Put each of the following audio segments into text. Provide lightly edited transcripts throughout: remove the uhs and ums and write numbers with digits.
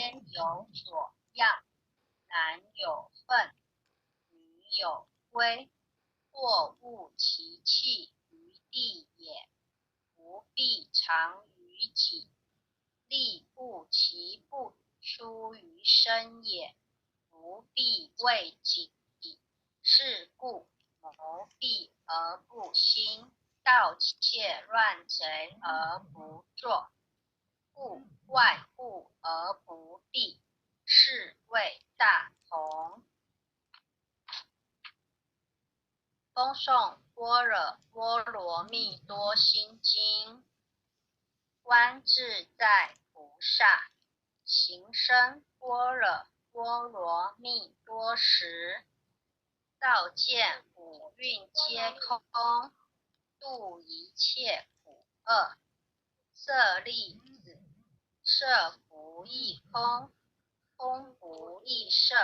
天有所要，男有分，女有归，或物其器于地也，不必藏于己，力故其不出于身也，不必为己。是故谋闭而不兴，盗窃乱贼而不作，故外护而不蔽，是谓大同。恭诵般若波罗蜜多心经，观自在菩萨行深般若波罗蜜多时，照见五蕴皆空，度一切苦厄。舍利子，色不异空，空不异色，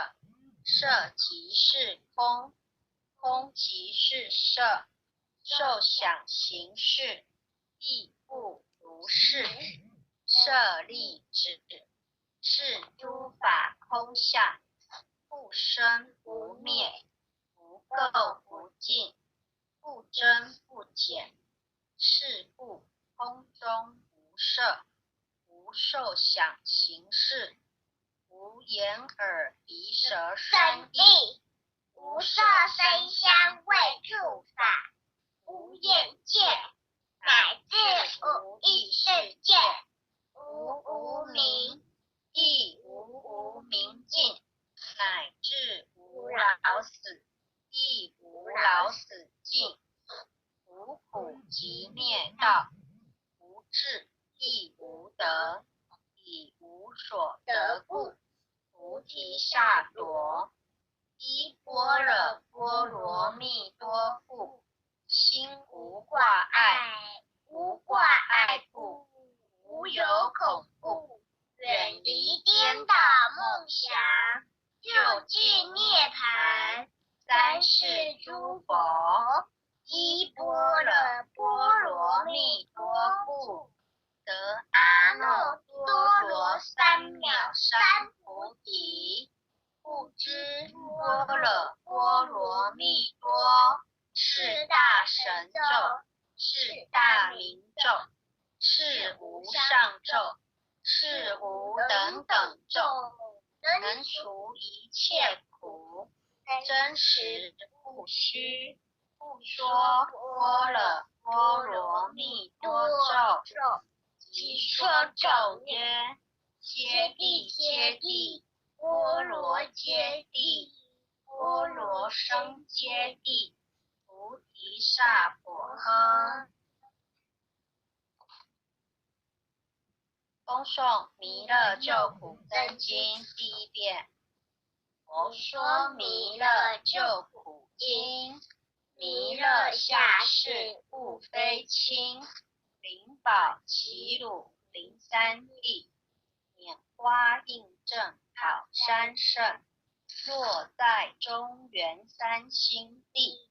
色即是空，空即是色，受想行识亦复如是。舍利子，是诸法空相，不生不灭，不垢不净，不增不减。是故空中无色，无受想行识，无眼耳鼻舌身意，无色声香味触法，无眼界，乃至无意识界，无无明，亦无无明尽，乃至无老死，亦无老死尽，无苦集灭道，无智亦无得，以无所得故，菩提萨埵。依般若波罗蜜多故，心无挂碍，无挂碍故，无有恐怖，远离颠倒梦想，究竟涅槃。三世诸佛依般若波罗蜜多故，得阿耨多罗三藐三菩提。不知般若波罗蜜多是大神咒，是大明咒，是无上咒，是无等等咒，能除一切苦，真实不虚。故说般若波罗蜜多咒，即说咒曰：揭谛揭谛，波罗揭谛，波罗僧揭谛，菩提萨婆诃。恭诵弥勒救苦真经第一遍。佛说弥勒救苦经，弥勒下世不非亲，灵宝齐鲁灵山地，拈花应正考山圣，落在中原三星地，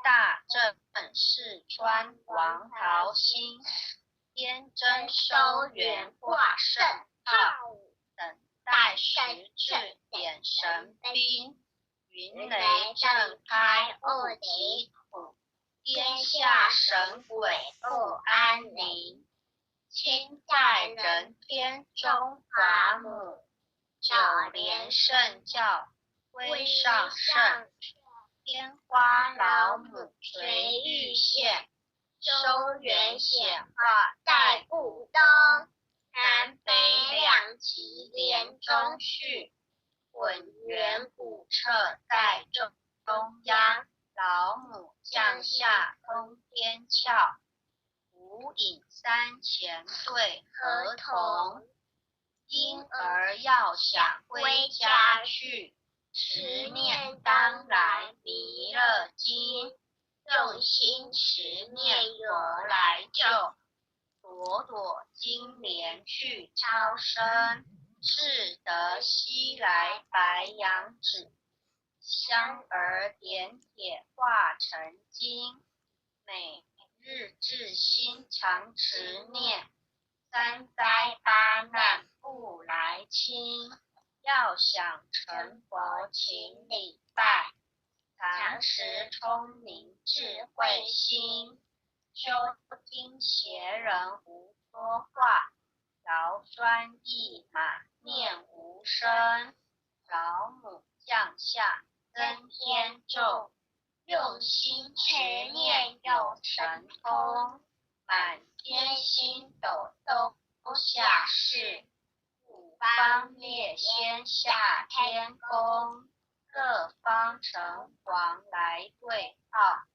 大正四川王桃心，天真收元挂圣号，等待时至点神兵，云雷震开恶疾苦，天下神鬼不安宁。亲在人天中华母，九莲圣教归上圣，天花老母垂玉现，收元显化在故东，南北两极连中续，滚圆古彻在中央，老母降下通天窍，无影三前对合同，婴儿要想归家去，持念当来弥勒经，用心持念佛来救，朵朵金莲去超生，赤得西来白羊子，香儿点铁化成金，每日至心常持念，三灾八难不来亲。要想成佛，请礼拜，常时聪明智慧心，修听邪人胡说话，调专一马念无声，老母降下增天咒，用心持念有神通，满天星斗都下世。五方列仙下天宫，各方城隍来对号，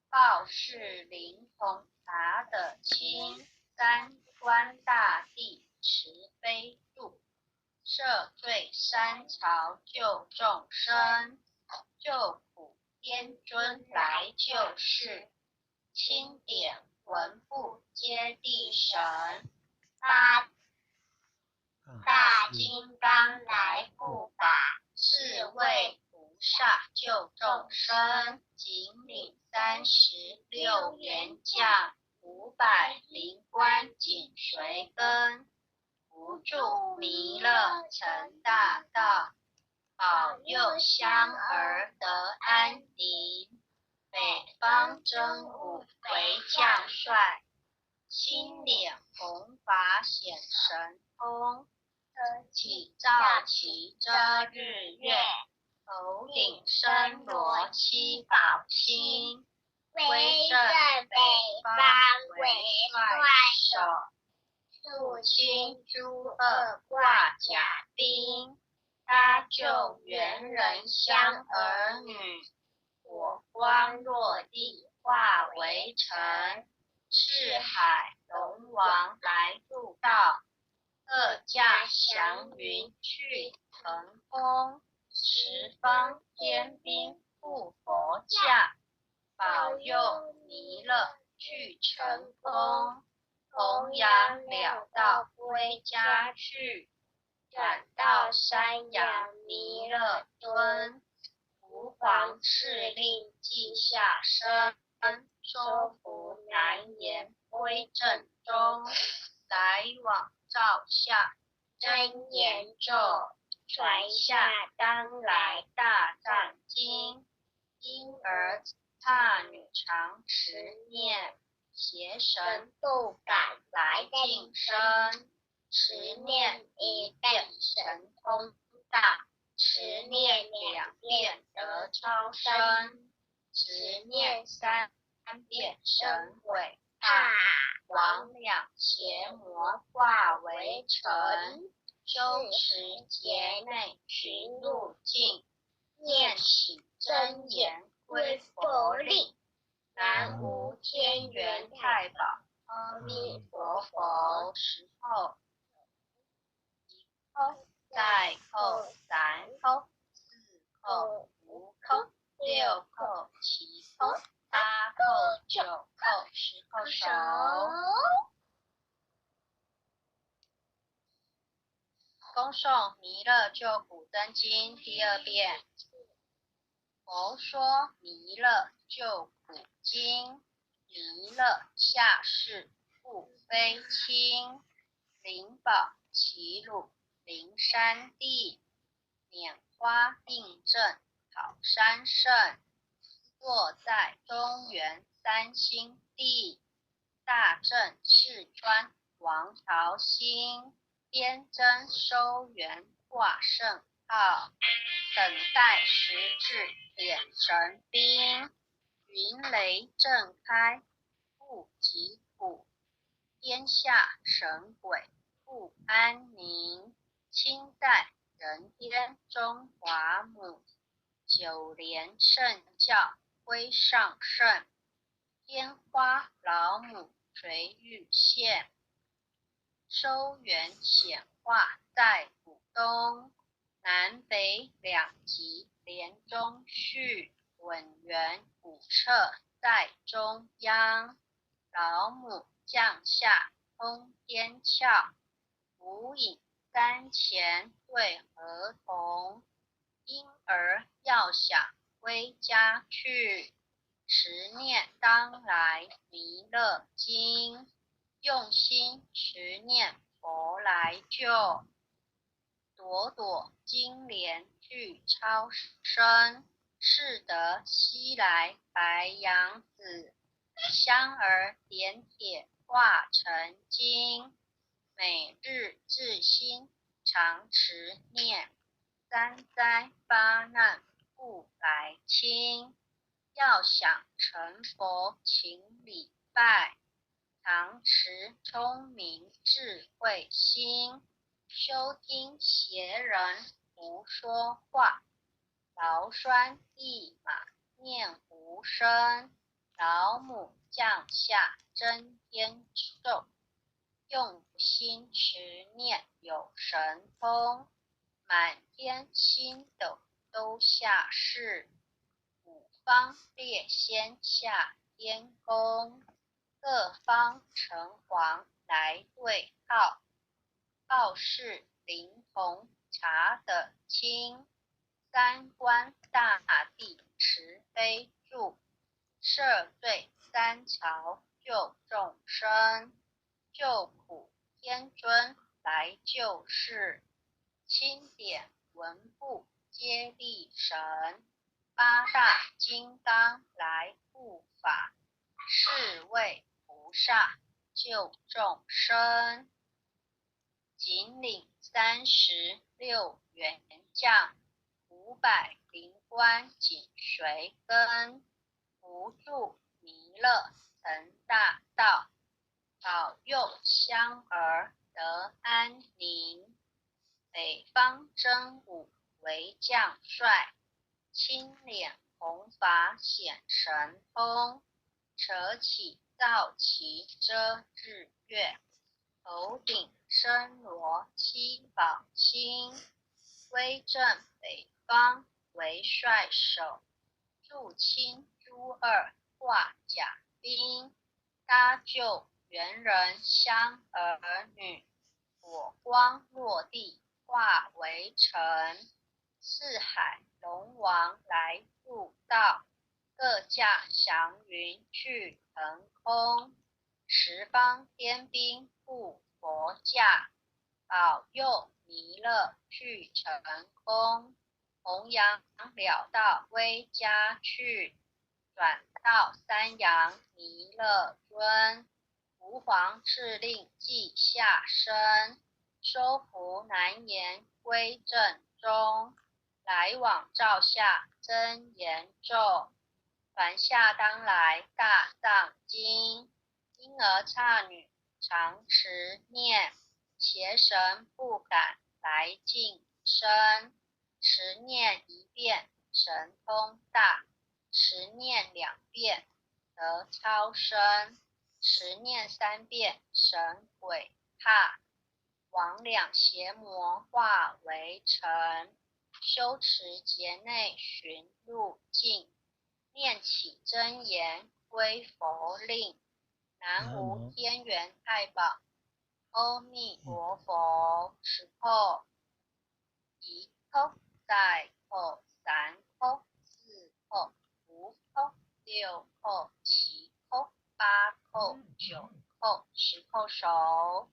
报事灵通查得清，三官大帝慈悲度，赦罪三朝救众生，救苦天尊来救世，钦点文部揭谛神，八大金刚来护法，四位菩萨救众生，紧领36员将，500灵官紧随跟，扶助弥勒成大道，保佑香儿得安宁。北方真武为将帅，青脸红发显神通，起照旗遮日月，头顶森罗七宝星，威震震北北方方为为帅帅首，肃清诸恶挂甲兵，搭救猿人相儿女，火光落地化为尘，四海龙王来助道，各驾祥云去腾空，十方天兵护佛驾，保佑弥勒去成功，弘扬了道归家去，转到山阳弥勒尊，吾皇敕令记下身，收服难言归正宗，来往照下真言咒，传下当来大藏经，婴儿刹女常持念，邪神不敢来近身，持念一遍神通大，持念两遍得超生，持念三遍神鬼大怕，魍魉邪魔化为尘，修持劫内寻路径，念起真言归佛力，南无天元太保阿弥陀佛。十叩，一叩，再叩，三叩，四叩，五叩，六叩，七叩，八叩，九叩，十叩手首。恭诵弥勒救苦真经第二遍。佛说弥勒救苦经，弥勒下世不非亲，灵宝齐鲁灵山地，拈花印证好山圣，坐在中原三星地，大正四川王朝兴，边征收元挂圣号，等待时至点神兵，云雷震开不及土，天下神鬼不安宁。清代人天中华母，九莲圣教归上圣，天花老母垂玉现，收元显化在浦东，南北两极连中续，稳圆五彻在中央，老母降下通天窍，无影三钱对合同，婴儿要想归家去，持念当来弥勒经，用心持念佛来救，朵朵金莲具超生，誓得西来白羊子，香儿点铁化成金，每日至心常持念，三灾八难不来侵。要想成佛，请礼拜，常持聪明智慧心，休听邪人胡说话。劳栓一马念无声，老母降下真天咒，用心持念有神通，满天星斗都下世，五方列仙下天宫，各方城隍来对号，报事灵童查得清。三官大帝慈悲助，赦罪三朝救众生，救苦天尊来救世，钦点文部接力神，八大金刚来护法，四位菩萨救众生，紧领36员将。500灵官紧随跟，扶助弥勒成大道，保佑香儿得安宁。北方真武为将帅，青脸红发显神通，扯起皂旗遮日月，头顶森罗七宝星，威震北方为帅首，助清诸二挂甲兵，搭救猿人香儿女，火光落地化为尘。四海龙王来助道，各驾祥云去腾空。十方天兵护佛驾，保佑弥勒去成空。弘扬了道归家去，转到三阳弥勒尊，吾皇敕令记下身，收服难言归正宗，来往照下真言咒，传下当来大藏经，婴儿刹女常持念，邪神不敢来近身。持念一遍神通大，持念两遍得超生，持念三遍神鬼怕，魍魉邪魔化为尘。修持劫内寻路径，念起真言归佛令。南无天元太保，阿弥陀佛。十叩，一叩。再叩，三叩，四叩，五叩，六叩，七叩，八叩，九叩，十叩首。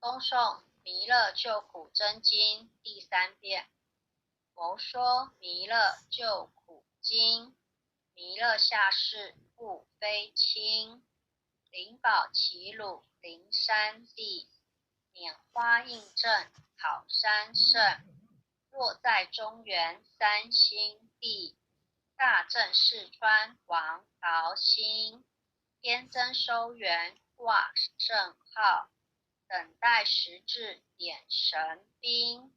恭诵弥勒救苦真经第三遍。佛说弥勒救苦经，弥勒下世不非亲，灵宝齐鲁灵山地。拈花印证考山圣，若在中原三星地，大正四川王桃心，天真收元挂圣号，等待时至点神兵，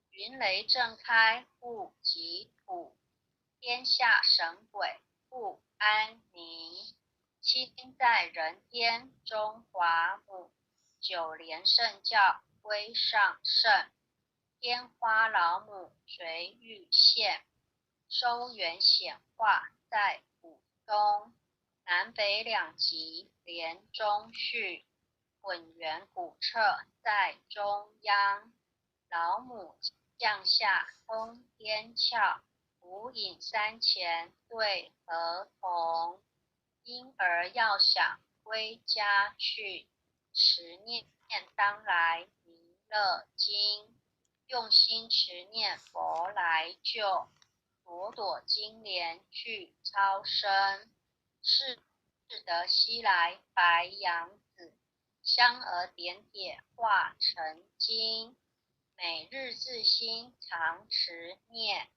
云雷震开护己土，天下神鬼不安宁，亲在人天中华母。九莲圣教归上圣，天花老母随玉现，收元显化在古东，南北两极连中续，混元古彻在中央，老母降下通天窍，无影三前对合同，婴儿要想归家去。持念当来弥勒经，用心持念佛来救，朵朵金莲去超生，誓得西来白羊子，香儿点铁化成金，每日自心常持念，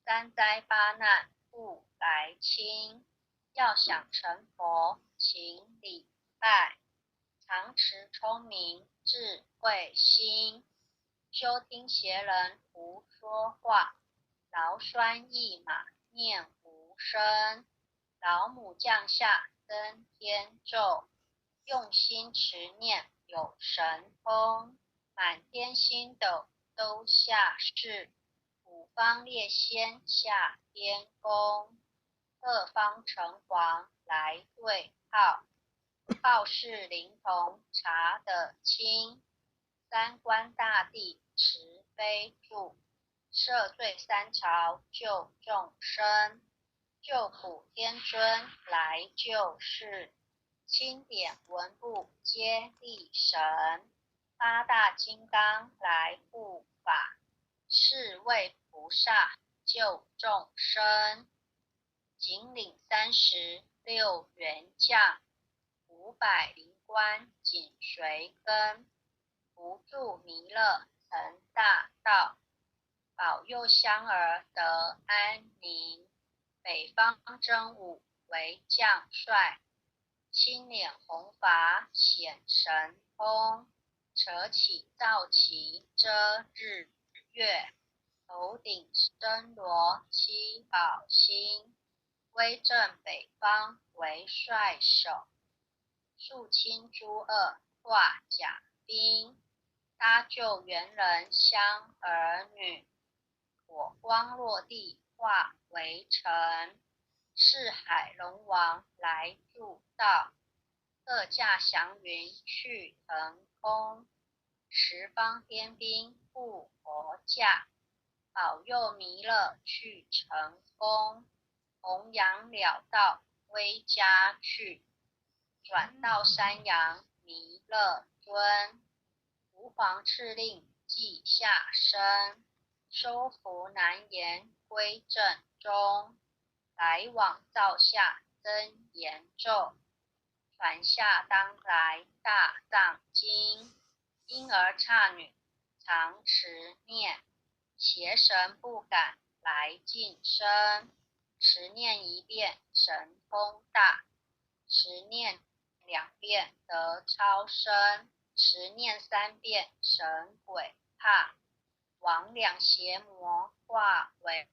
三灾八难不来侵。要想成佛，请礼拜，常持聪明智慧心，休听邪人胡说话，劳栓一马念无声，老母降下登天咒，用心持念有神通，满天星斗都下世，五方列仙下天宫，各方城隍来对号，报事灵童查得清，三官大帝慈悲助，赦罪三朝救众生，救苦天尊来救世，钦点文部接力神，八大金刚来护法，四位菩萨救众生，紧领36员将，500灵官紧随跟，不住弥勒成大道，保佑香儿得安宁。北方真武为将帅，青脸红发显神通，扯起皂旗遮日月，头顶森罗七宝星，威震北方为帅首，肃清诸恶化甲兵，搭救猿人相儿女，火光落地化为尘，四海龙王来助道，各驾祥云去腾空，十方天兵护佛驾，保佑弥勒去成功，弘扬了道归家去，转到山阳弥勒尊，吾皇敕令记下身，收服难言归正宗，来往造下真言咒，传下当来大藏经，婴儿刹女常持念，邪神不敢来近身，持念一遍神通大，持念两遍得超生，持念三遍神鬼怕，魍魉邪魔化为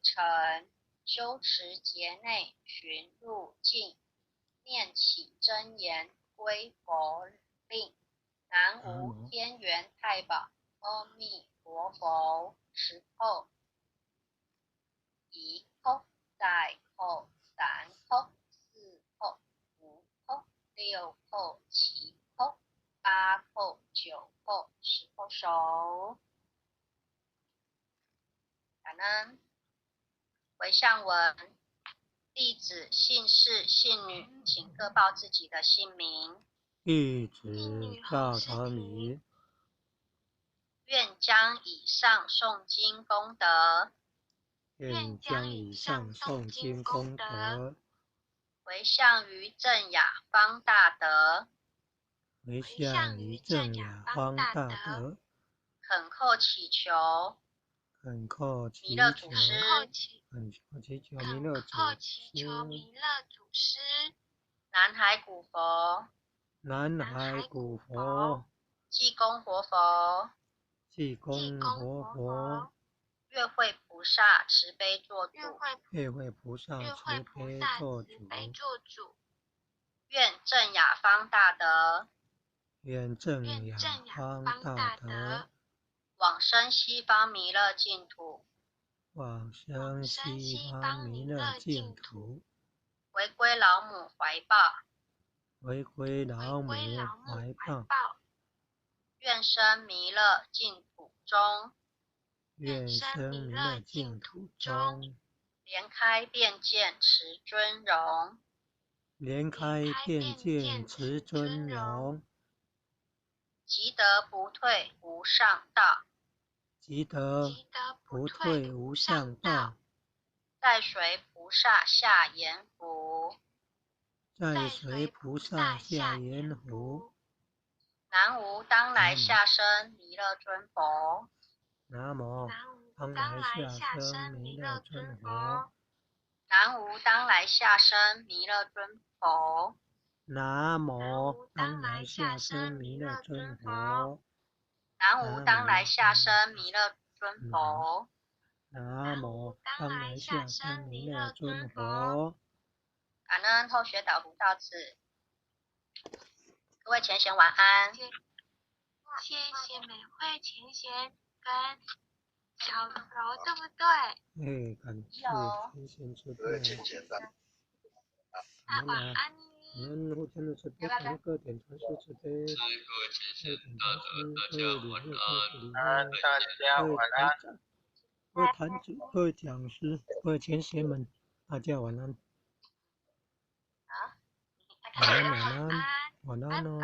尘，修持劫内寻入境，念起真言归佛令，南无天元太保阿弥陀佛。十叩，一叩，再叩，三叩，四叩，五叩，六叩，七叩，八叩，九叩，十叩首。感恩。回向文，弟子姓氏姓女，请各报自己的姓名。弟子赵朝礼，愿将以上诵经功德，愿将以上诵经功德，回向于正雅方大德，回向于正雅方大德，恳叩祈求，恳叩祈弥勒祖师，恳求祈求弥勒祖师，南海古佛，南海古佛，济公活佛，济公活佛，月会菩萨慈悲作主，月会菩萨慈悲作主，愿正雅方大德，愿正雅方大德，往生西方弥勒净土，往生西方弥勒净土，回归老母怀抱，回归老母怀抱，愿生弥勒净土中，愿生弥勒净土中，莲开遍见持尊容，莲开遍见持尊容，即得不退無上道。即得不退無上道。在隨菩薩下閻浮。在隨菩薩下閻浮。南無當來下生彌勒尊佛。南無當來下生彌勒尊佛。南無當來下生彌勒尊佛。南無當來下生彌勒尊佛。南無當來下生彌勒尊佛。南無當來下生彌勒尊佛。感恩後學導讀到此，各位前賢晚安。謝謝美惠前賢跟小柔，對不對？哎，感謝前賢慈悲。啊，晚安。感恩後天的慈悲，感恩各點傳師慈悲，各點傳師，各位理會，各位理會，各位台長，各位壇主，各位講師，各位前賢們，大家晚安。好，晚安，晚安，晚安哦。